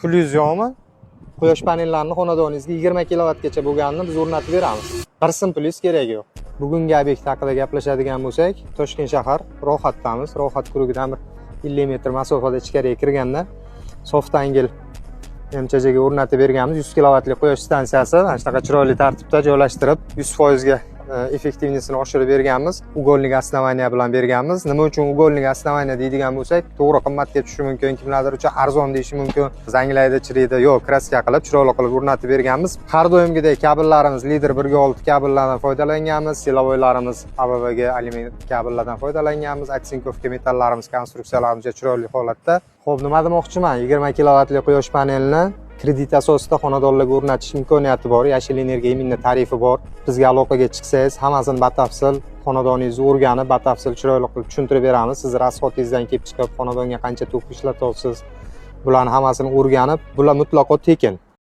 Pulingiz yo'qmi? Quyosh panellarini xonadoningizga 20 kilovatgacha bo'lganini biz o'rnatib beramiz. Bir sim pulingiz keragi yo'q. Bugungi obyekt haqida gaplashadigan bo'lsak, Toshkent shahar, Rohatdamiz. Rohat круг idan bir 50 metr masofada ichkariga kirganda Softangel MChJga o'rnatib berganmiz 100 kilovatli quyosh stansiyasi. Mana shunaqa chiroyli tartibda joylashtirib, 100% ga эффективность ini oshirib berganmiz. Угольник основания bilan berganmiz. Nima uchun угольник основания deydigan bo'lsak, to'g'ri, qimmatga tushishi mumkin, kimlardir uchun arzon deyishi mumkin, zanglaydi, chiriydi. Yo'q, краска qilib, chiroyli qilib o'rnatib berganmiz. Har doimgidek kabellarimiz Lider 1.6 kabellardan foydalanganmiz, силовой larimiz ABBga alyumin kabellardan foydalanganmiz, оцинковка metallarimiz, konstruksiyalarimiz juda chiroyli holatda. Xo'p, nima demoqchiman? 20 kilovatli quyosh panelini kredit asosida xonadonlarga o'rnatish imkoniyati bor. Yashil energiya именно tarifi bor. Bizga aloqaga chiqsangiz, hammasini batafsil, xonadoningizni o'rganib, batafsil chiroyli qilib tushuntirib beramiz. Sizni расход ingizdan kelib chiqib, xonadonga qancha tok ishlatyapsiz, bularni hammasini o'rganib, bular mutlaqo tekin.